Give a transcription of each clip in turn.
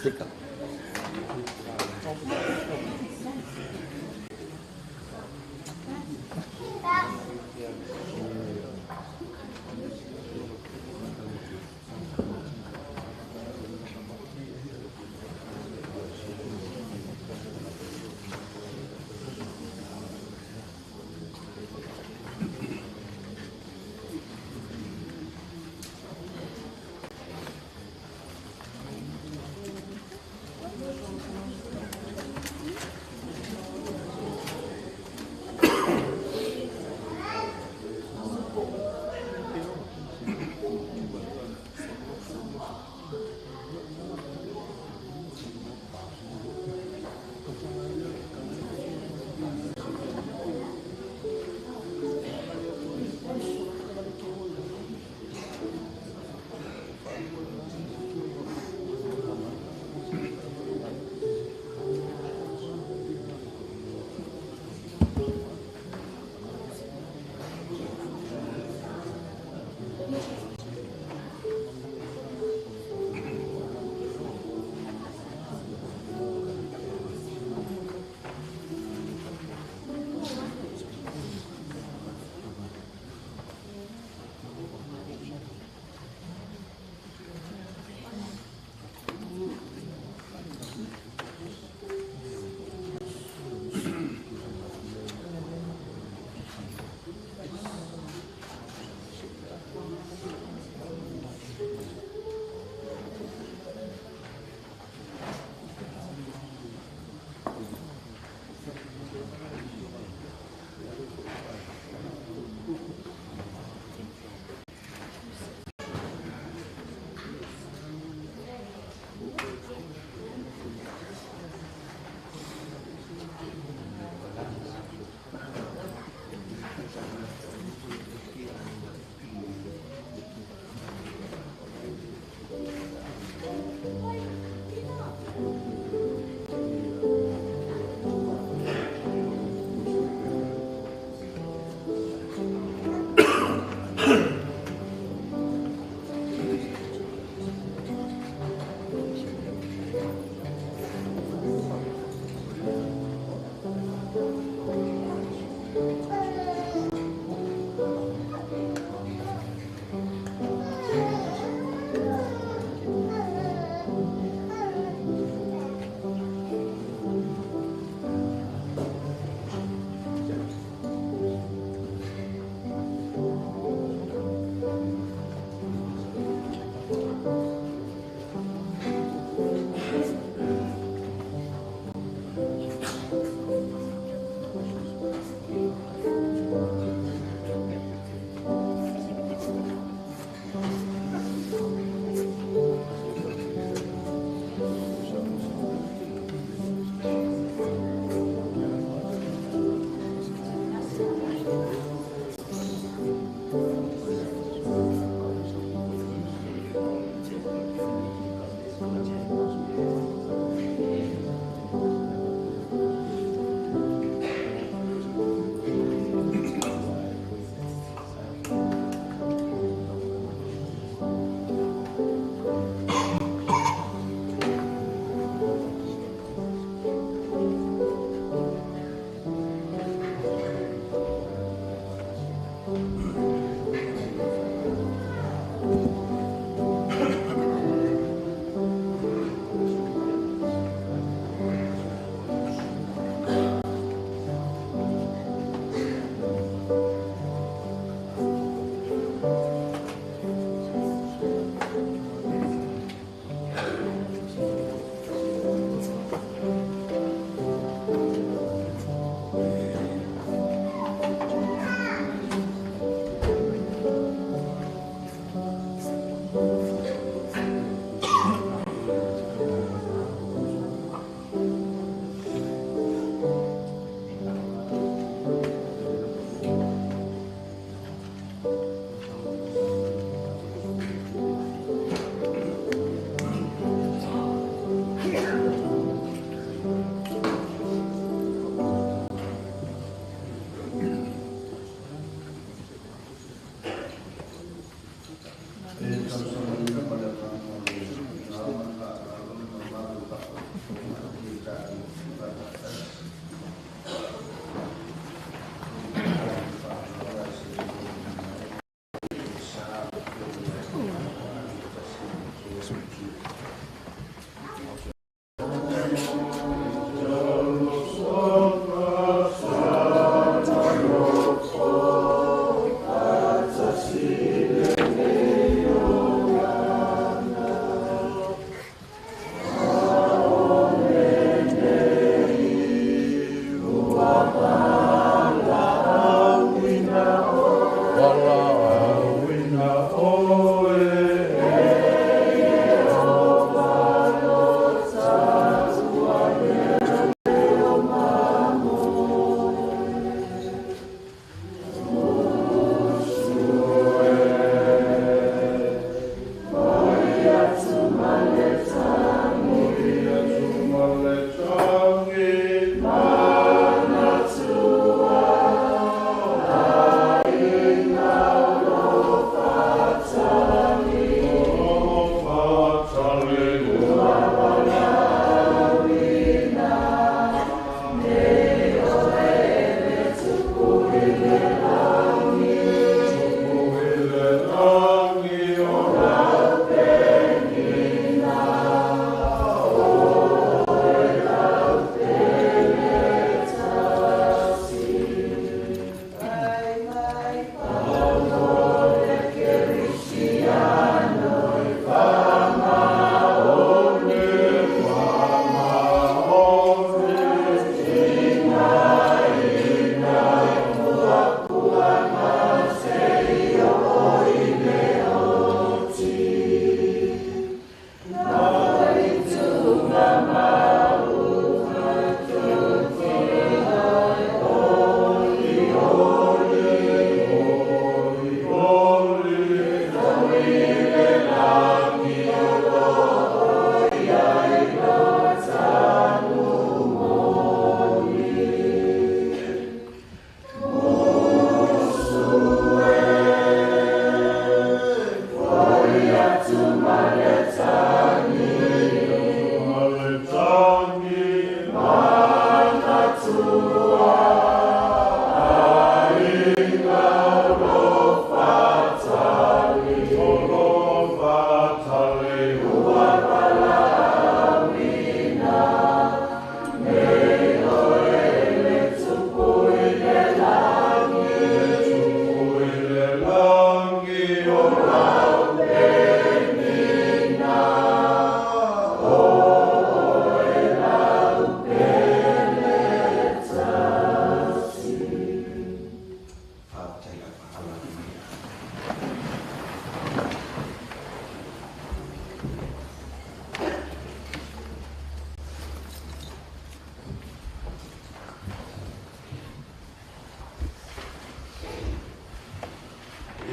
Pasefika.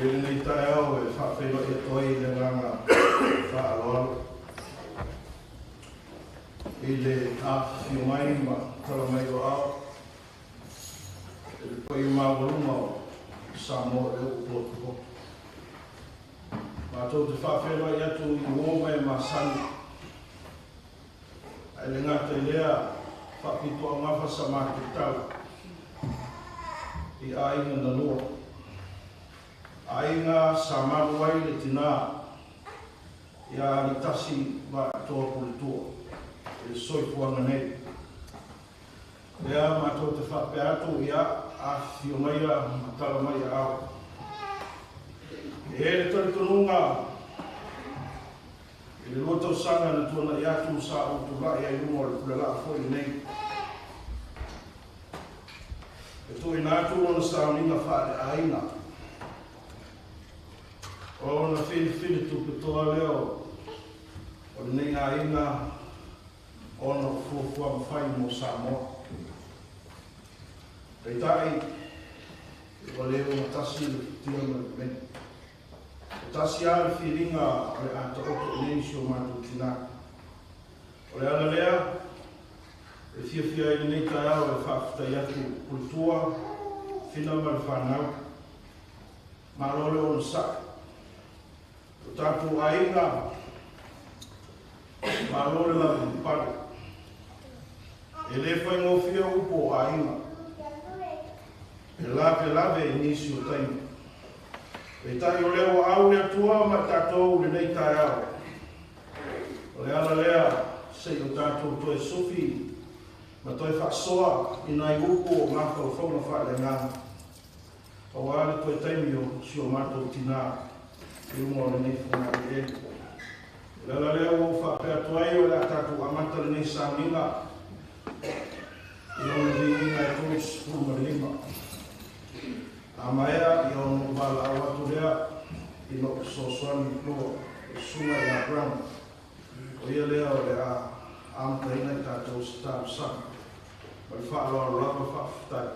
I lenei taeao e faafeiloai atu ai i le agaga faaaloalo i le afifio mai ma tala mai o aao i le paia maualuga o Samoa lea ua potopoto. Matou te faafeiloai atu i uo ma e masani, ae le gata i lea faapitoaugafa sa matou tala i aiga na lua. Aiga sa malu ai le tinā ia Alitasi Vaatoa Puletua i le soifuaga nei. Lea matou te faapea atu ia afifio maia ma tala mai aao. E i ai le talitonuga i le 2 tausaga na tuanai atu sa ou tulai ai luga o le pulelaa foi lenei. E tuuina atu lona sauniga faaleaiga ona filifili tupetoa lea o lenei aiga ona o fuafuaga fai mo Samoa. Peitai, ua le ogatasi le futia ma le pemeni. E tasi lava le filiga o le a taoto i nei si o matou tinā. O le ala lea, e fiafia ai lenei taeao e faafetai atu Puletua, Fina ma le whanau. Malo le onosai. O tātou aiga, malo le lavapapale. E le faigofie upu o aiga. E lavelave i nisi o taimi. Peitai o lea ua au le Atua ma tātou lenei taeao. O le ala lea se i o tātou toe sufi ma toe faasoa i nai upu o mafaufauga faaleagaga. Auā le toe taimi o si o matou tinā i luga o lenei fogaalieli. O le ala lea ua ou faapea atu ai o le a tātou amata lenei sauniga i lona viiga e 35. A maea ia ona ou valaau atu lea I lou fesoasoani loa le susuga ia Brown. O ia lea o le a amataina i tatou se talosaga. Ma le faaaloalo lava faafetai.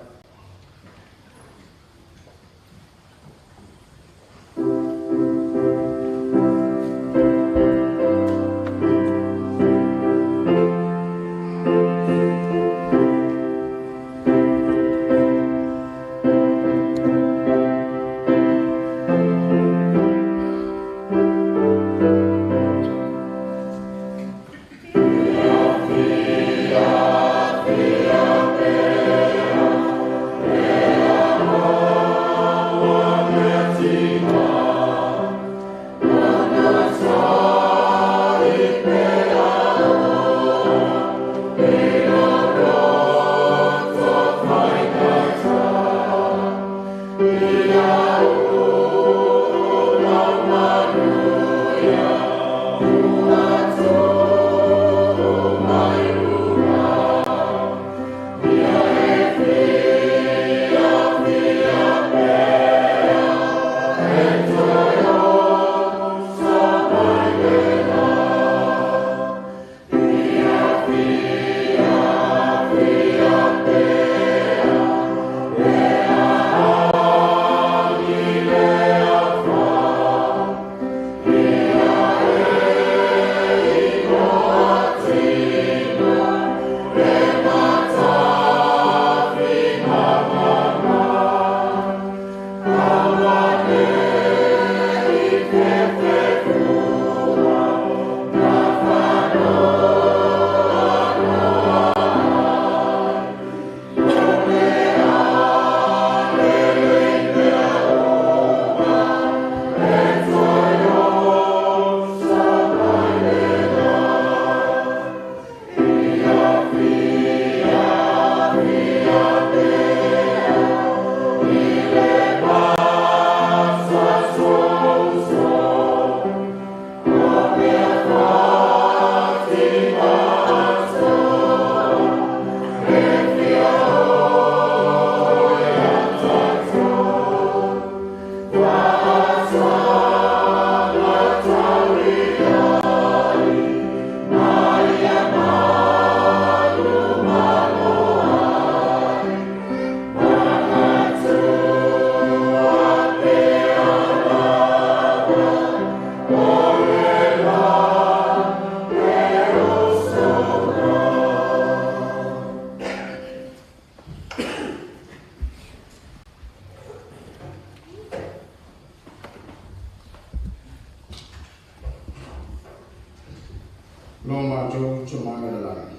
Lo matou tamaga le lagi.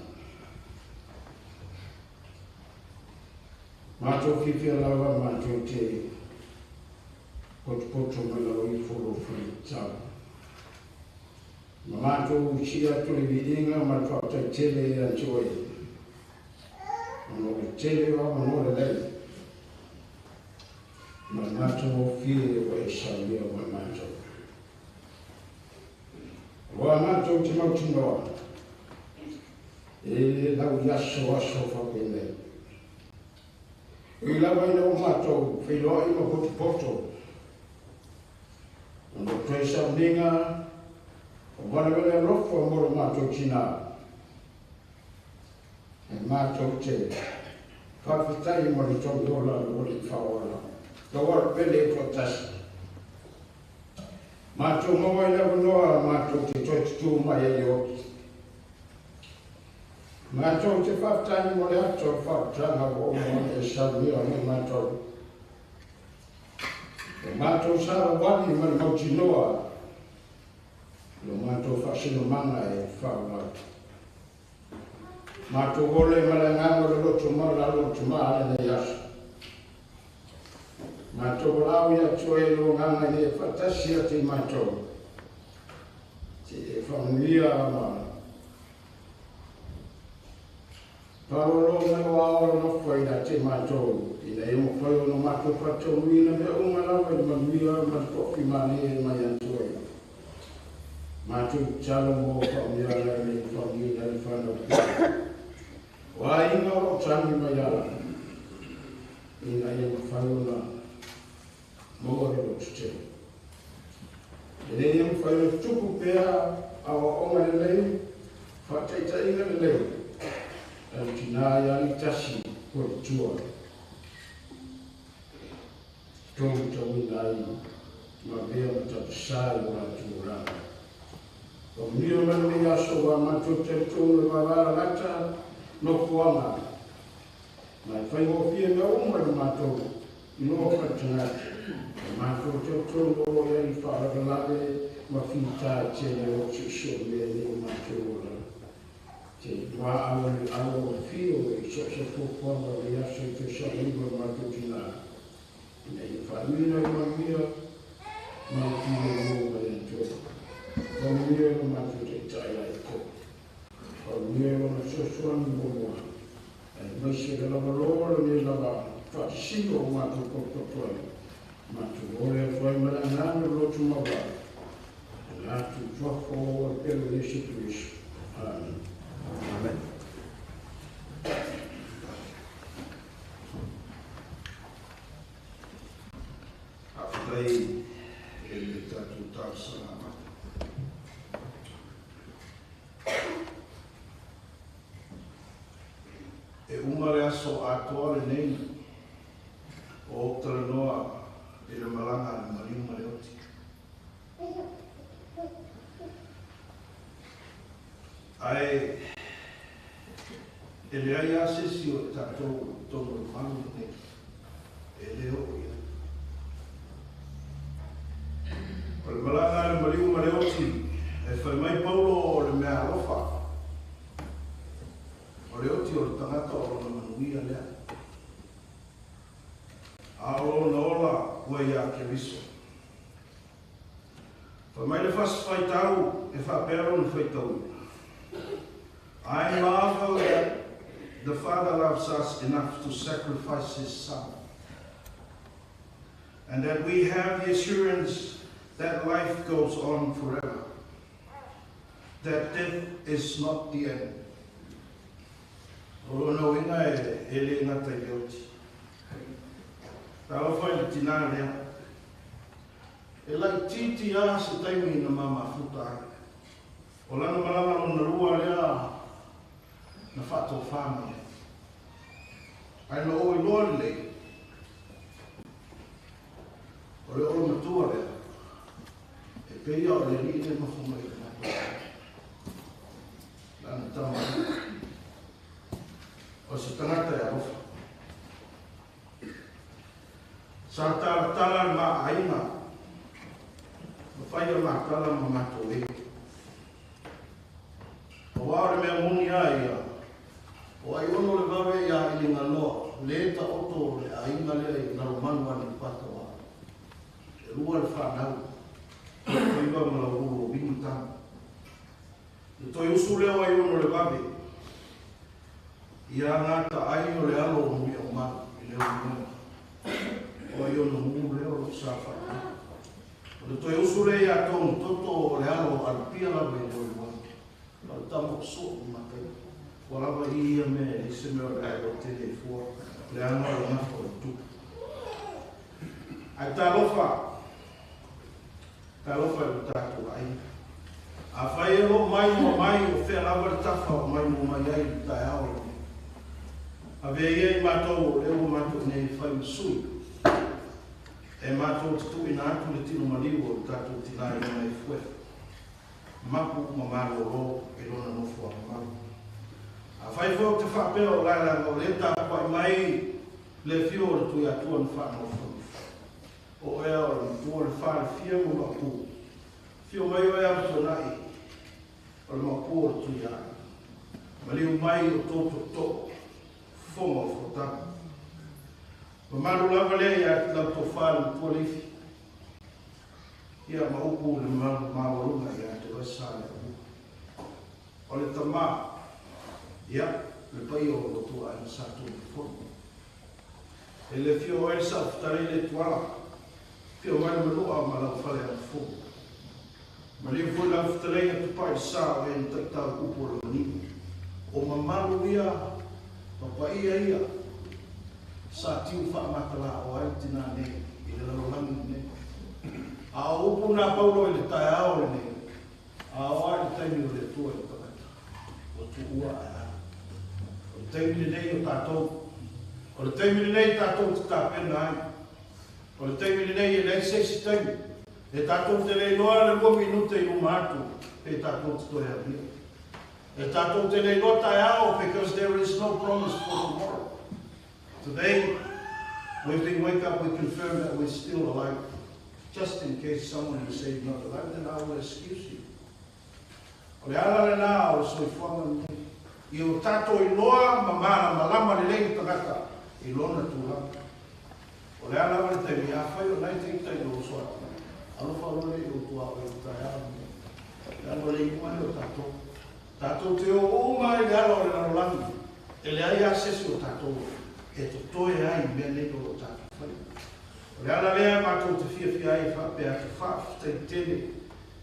Matou fiafia lava matou te potopoto mai lau ifo lo fuaitau. Ma matou usia atu le viiga ma le faafetai tele ia te oe. Ona o le tele o avanoa lelei. Ma le matagofie ua e saunia mo i matou. Ua matou te mautinoa, e le lau i aso aso faapenei. E ui lava ina ua matou feiloai ma potopoto, ona o toe sauniga o valevale alofa mo lo matou tina, e matou te faafetai mo le togi ola ua le faaola, lou alo pele e toatasi. Matou maua i le avanoa matou te toe tutū mai ai e oti. Matou te faafetai mo le ato o le faautaga ua uma ona e saunia mo matou. O matou savavali ma le mautinoa, lo matou faasinomaga e faavavau. Matou ole ma le agaga o le loto maualalo o tama lenei aso. Matou valaau ia te oe lo agaga ina ia faatasi atu i matou. Te e faamanuia ma palolo mai o ao nofo ia te matou ina ia mafai ona matou faataunuuina mea uma lava i le manuia ma le toafilemu mai ia te oe. Matou tatalo mo faamanuiaga ina ia faamanuiaina ai le fanau pele. O aiga o loo tagi mai ala ina ia mafai ona maua le loto tele. Ina ia mafai ona tutupu pea aoaoga lelei, faataitaiga lelei a le tinā ia Alii po o le tua e tauina ai ma avea ma tapasā i o latou olaga. Faamanuia mai lenei aso ua matou talitonu i le vavalalata nofoaga ma e faigofie mea uma i le matou iloa faaletagata. E matou talitonu o lo o i ai faalavelave ma fita e tele o siosio'o mea nei o matou ola. Te muaau le alo o fio i so o se fuafuaga o le aso i tausaga o matou tinā. Ina ia faaiuina i manuia ma le filemu mai ia te oe. Faamanuia i lo matou taitai ia Iakopo. Faamanuia i lona fesoasoani muamua. Aemaise le lavaloa o lenei lava faasisina o matou potopoto ai. Matou ole atu ai ma le agaga o le loto maualalo. E atu i fafo o le pele o Iesu Keriso. Amen. Amen. Faafetai i le tatou talosaga amata. E uma le aso atoa lenei o ou talanoa i le malaga a le maliu ma le oti. Ae e leai lava se isi o tatou i totonu o le malu lenei e le oo i ai. O le malaga a le maliu ma le oti, e fai mai Paulo o le mea alofa. O le oti o le tagata o lona manuia lea. A o lona ola ua iā Keriso. Fai mai le fasi faitau e faapea lona faitauina. I marvel that the Father loves us enough to sacrifice his Son, and that we have the assurance that life goes on forever, that death is not the end. O lona uiga e le gata i le oti. Talofa i le tinā lea. E laitiiti lava se taimi na ma mafuta ai. O lana malaga lona lua lea na faatofā mai ai. Ae na ou iloa lelei, o le olomatua lea, e pei o le alii le nofo mai i le matou fale. Lana tama lea. O se tagata e alofa. Sa talatala le ma aiga, ma fai a matala ma matou e. Aua o le mea moni lava ia, o Aiono le vave ia Iliganoa, le taoto o le aiga lea i Lalomanu Aleipata wa. E lua le fanau, Faiva ma Lauulu o Vini tama. Le toe usu lea o Aiono le vave, ia gata ai o le alo o Muliaumalu i le Ulumoega. O Aiono mu lea o lo o sa faapea. O le toe usu lea ia Togutoto o le alo o Alipia lava i le Ulumoega. O le tama o soo ma matai. Ua lava i ia mea e leai se mea o le a iloa tele ai fua, leaga o le gafa o le tupu. Ae talofa, talofa i lo tatou aiga. Afai e loo mai mua mai, o fea lava le tafa o mai mua mai ai i le taeao lenei. Avea ia i matou o lea ua matou nei e fai ma sui, e matou te tuuina atu le tino maliu o le tatou tinā i lona efuefu, mapu ma malōlō i lona nofoaga malu. Afai foi ou te faapea o lae leaga o lea e tapuai mai le afio o le Tuiatua na faanofonofo. O oe o le matua o le fa le fia ma Maopu. Afio mai oe Amituanai o le Maopu o le Tuiaana. Maliu mai o tou tootoo, fofoga o fotaga. Mamalu lava lea ia lau tofa le matua Leifi. Ia ma upu i le mamalu maualuga ia te oe Saleaaumua. O le tama, ia, le paia o lo outou aiga sa Tuilefono. E le afio ai le Saofetalai le Tuala, afio mai le Manua ma lau fale alafou. Malie foi lau fetalaiga Tupai le sa o e na taitau upu o le manino. O mamalu ia ma paia ia sa tiu faamatalaoa ai le tinā nei i le lalolagi lenei. A o upu na Paulo i le taeao lenei, a o a le taimi o le Atua i le tagata, ua tuua ae alu. O le taimi lenei o tatou, o le taimi lenei tatou te tapena ai. O le taimi lenei e leai se isi taimi. E tatou te le iloa le 2 minute i luma atu, pe tatou te toe aulia. E tatou te le iloa taeao, because there is no promise for tomorrow. Today, when we wake up, we confirm that we're still alive. Just in case someone will say you're not alive, then I will excuse you. O le ala lena o le soifuaga lenei. I o tatou iloa ma malamalama lelei le tagata i lona tulaga. O le ala o le taimi, afai o nai teita i lo so atu. Alofa o le o tua o le taeao lenei. Le ala o le iuga lea o tatou. Tatou te o uma i le ala o le lalolagi. E leai lava se isi o tatou e totoe ai i mea nei o lo o tatou faia. O le ala lea matou te fiafia ai e faapea atu, faafetai tele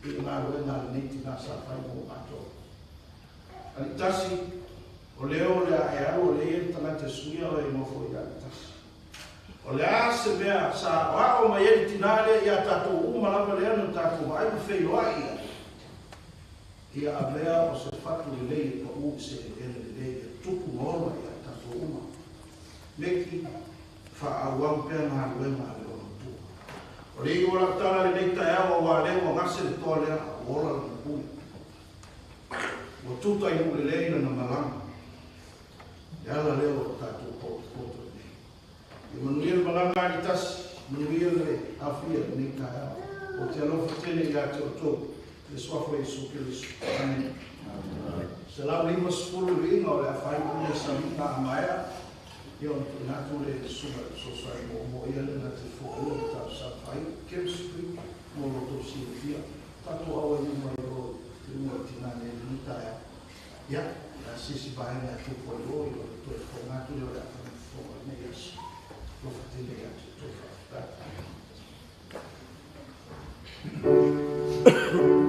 i le galuega a lenei tina sa fai mo matou. Alitasi, o lea o le a e alu o lea e i ai le tagata e suia oe e nofo ia Alitasi. O le a se mea sa aoao mai ai le tina lea ia tatou uma lava lea na tatou vaai ma feiloai ai, ia avea o se fatu lelei e pau i se eleele lelei e tupu ma ola ia tatou uma. Meki, faaauau pea galuega a le olomatua. O le iu o lau tala lenei taeao aua lea ua gase le toa lea a ua ola lana pule. Ua tuta i nuu lelei lana malaga. Le ala lea o le tatou potopoto lenei. Ia manuia le malaga a Alitasi, manuia le aofia i lenei taeao. Ou te alofa tele ia te outou, i le suafa o Iesu Keriso. Amene. 150 le viiga o le a faaiu le saliga a maea, ia ona tuuina atu lea i le susuga i le fesoasoani muamua, ia lea na te foaia le talosaga faaiu, chemistry, mo lo outou silafia. Tatou auai uma i o i luga o le tina nei i lenei taeao. Ia, o le a se isi vaega e tupu ai o, ia ona toe fofoga atu lea o le a fofoga i lenei aso. Alofa tele ia te outou, faafetai. Amen.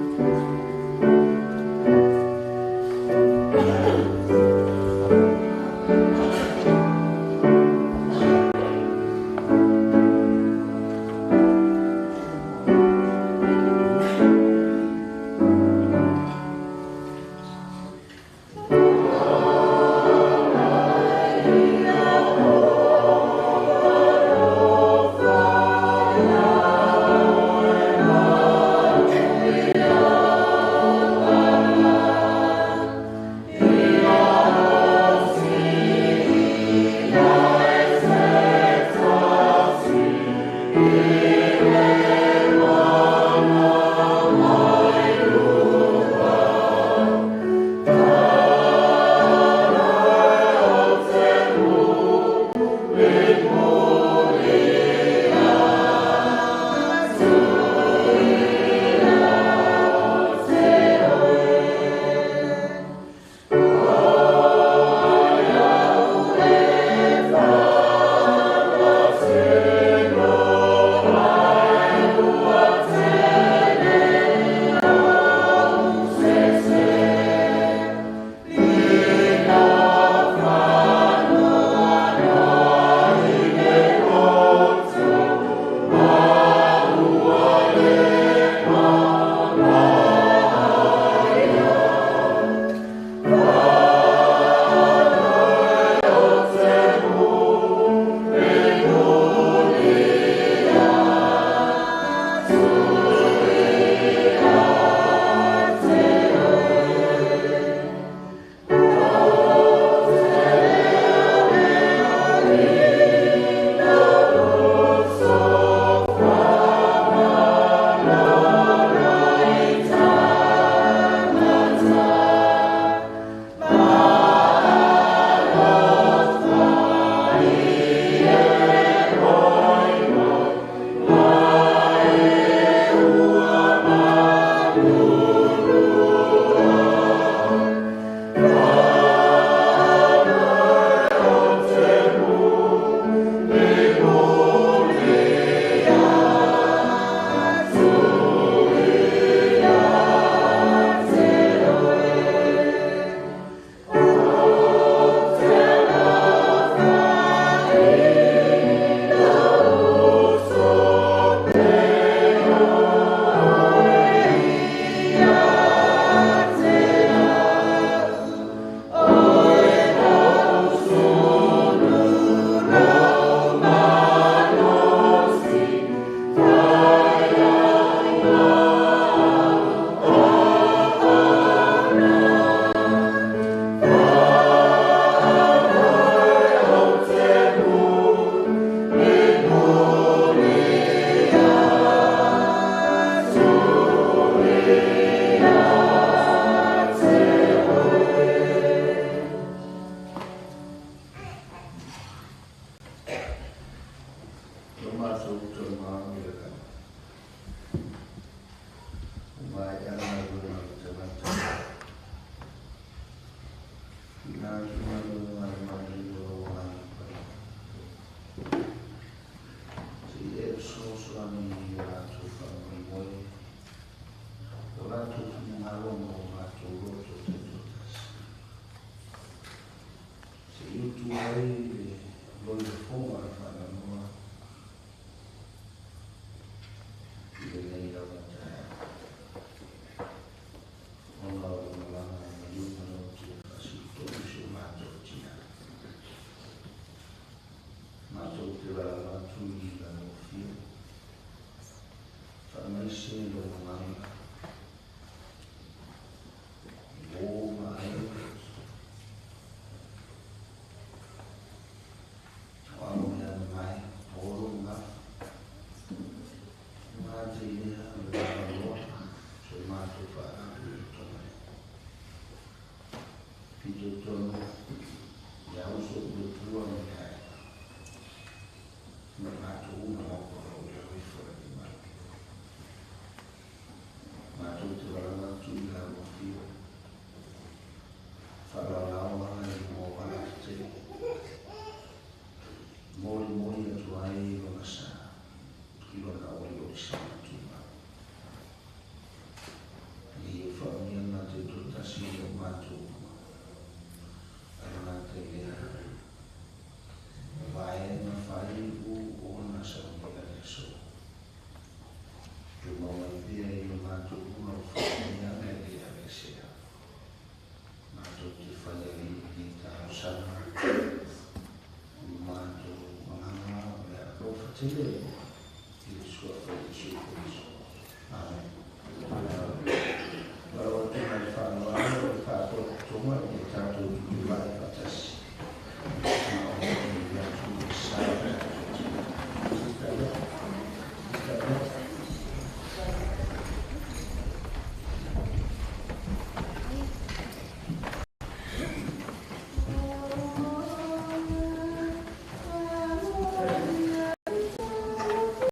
Tele